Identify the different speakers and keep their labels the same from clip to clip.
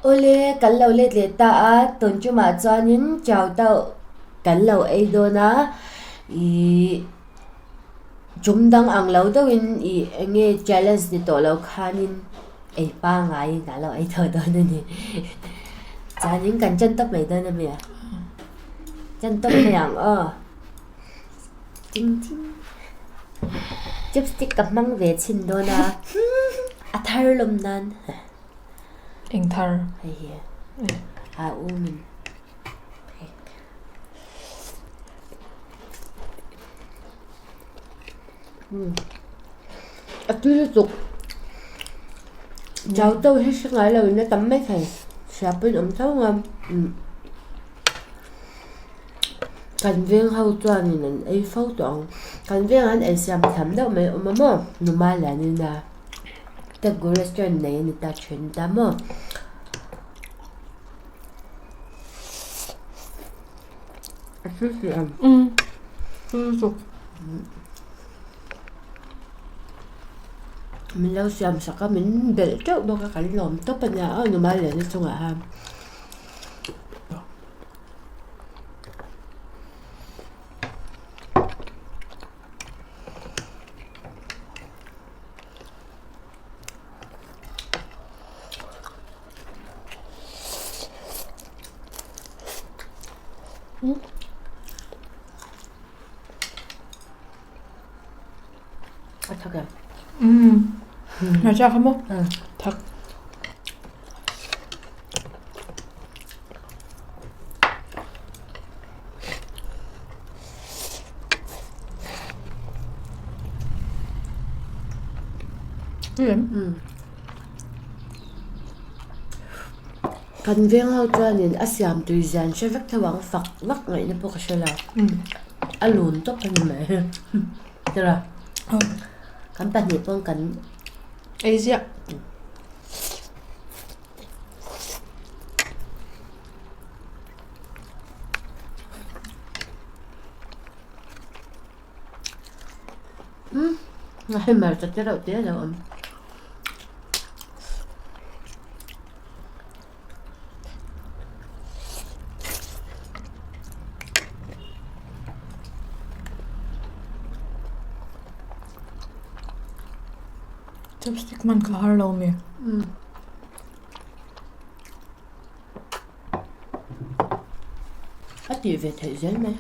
Speaker 1: Awle, kan lo let leh ta a, tun tumah chuanin chau tauh kan lo ei dawn a, ih tum dang ang lo deuhin ih eng nge challenge ni tawh lo khanin ei pangaiin kan lo ei tawh dawn a ni. Chuanin kan chen tawp mai dawn a mi a? Chen tawp mai ang aw. Ching ching. Chopstick ka hmang ve chhin dawn a, a thar lawm nan.
Speaker 2: Eng thar?
Speaker 1: Hei hi a u min pek. A tui lutuk. Chau teuh hi hre ngai lo in a tam mai thei. Hria pawhin awm tho ang a. Kan veng ho chuanin an ei fo tawh ang. Kan vengah hian ei siam tham deuh mai a awm a maw? Numa lianin a Tegu restaurant nei a ni ta thin ta maw? A thil tih ang.
Speaker 2: Umm thil chuk.
Speaker 1: Min lo siam sak a min belh teuh bawk a kan lawm tawp a nia aw numa lian chungah hian. A thak em?
Speaker 2: Umm. Hmarcha kha maw? Thak.
Speaker 1: Kan veng ho chuanin a siam tui zian hre vek tho ang fak vak ngaihna pawh ka hre lo. A lun tawp a ni mai. Tira kan pahnih pawn kan
Speaker 2: ei ziah.
Speaker 1: Umm hei hmarcha te reuh te a lo awm.
Speaker 2: Chopstick hman ka har lo mi.
Speaker 1: A tih ve theih zel mai.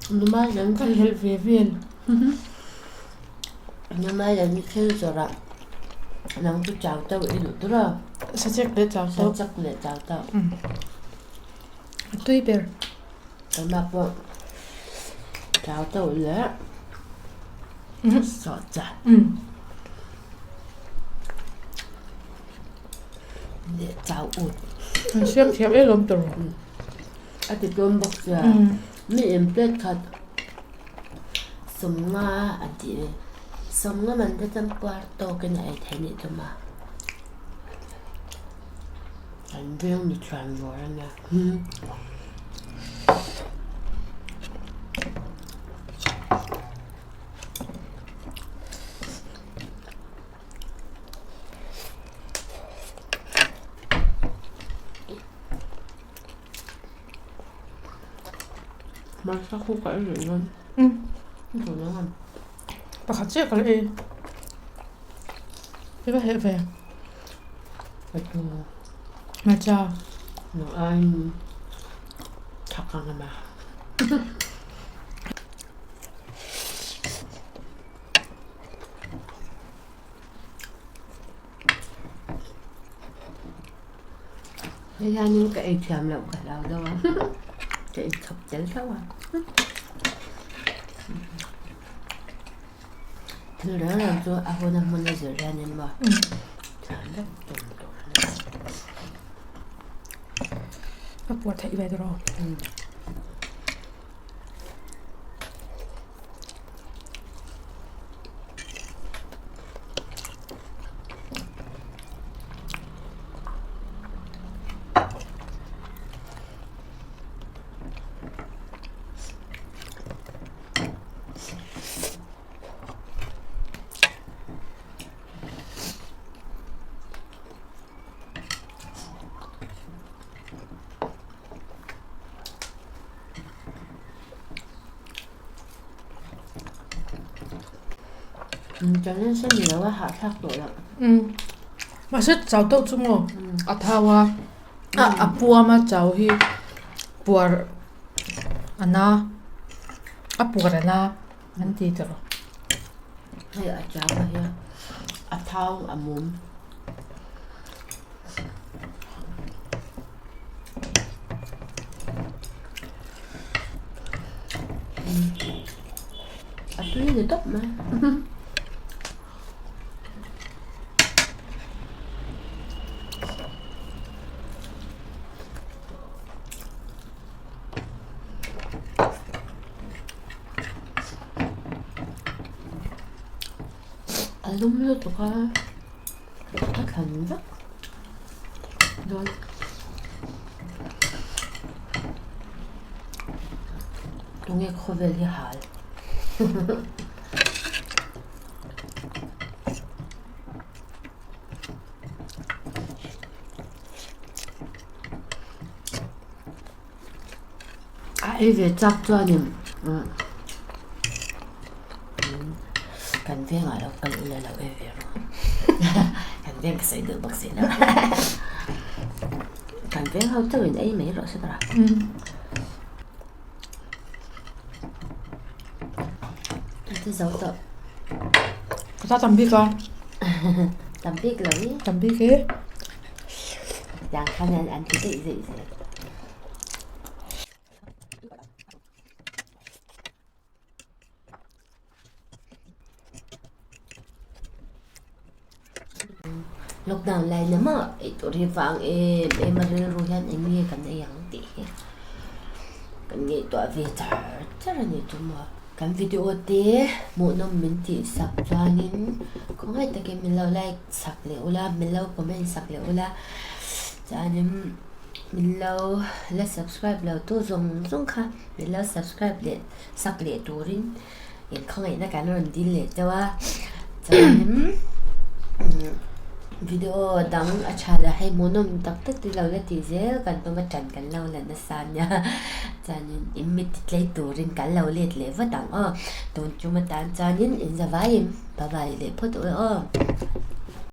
Speaker 1: Numa hian
Speaker 2: Ka helh ve vel.
Speaker 1: Numa hian thil zawrh ah nang chu chau teuh i duh tur a.
Speaker 2: Sachek leh chau teuh.
Speaker 1: Sachek leh chau teuh.
Speaker 2: A tui ber.
Speaker 1: Keimah pawh chau teuh leh sawhcha leh chau ut.
Speaker 2: An siam thiam em awm tawh.
Speaker 1: A ti tlawm bawk sia. Mi in plate khat sawmnga an tih ve. Sawmnga man te chuan puar tawkin a ei theih nih chu ma. Kan veng ni chuan vawr a nia. Hmarcha khu ka ei leh dawn.
Speaker 2: Pakhat chiah ka la ei. I va heh ve. Hmarcha.
Speaker 1: Hei hianin ka ei thiam loh ka hlau deuh a, ka inchhawp tel hlauh a. Thil reng reng chu a hun a hmun a zir hianin maw thiam vek tum tur a ni.
Speaker 2: Ka puar theih ve tawh.
Speaker 1: Challenge a ni lo a hahthlak tawh loh.
Speaker 2: Mahse chau tawh chu maw a thau a, a puam a chau hi puar a na a puar a na an ti tawh.
Speaker 1: Hei a chau a hian a thau a mum. A tui ni tawp mai. A lum lutuk a. A thlan vek dawn. Tunge khawvel hi hal. A ei ve chak chuanin kan vengah lo kal ila lo ei ve rawh. Kan veng ka sawi duh bawk si lo. Kan veng ho chauhin ei mai rawh se tawrh a. Ti zo tawh.
Speaker 2: Ka ta tam bik a.
Speaker 1: Tam bik lo i.
Speaker 2: Tam bik e.
Speaker 1: Tiang khan hian an ti daih daih zel. Lockdown lai na mah ei tur hi vang em em a rilru hian eng nge kan ei ang tih hi kan ngaihtuah ve char char a ni chu maw. Kan video te hmuhnawm min tih sak chuanin khawngaih takin min lo like sak leh ula min lo comment sak leh ula chuanin min lo la subscribe lo tu zawng zawng kha min lo subscribe leh sak leh turin in khawngaihna kan rawn dil leh deuh a chuanin video dang a tha la hei hmuhnawm tak tak te lo la tih zel kan tum a tan kan lo la nasa ania chuanin in mit ti tlei turin kan lo let leh vat ang aw tun tum atan chuanin in zavaiin bye bye leh phawt ula aw.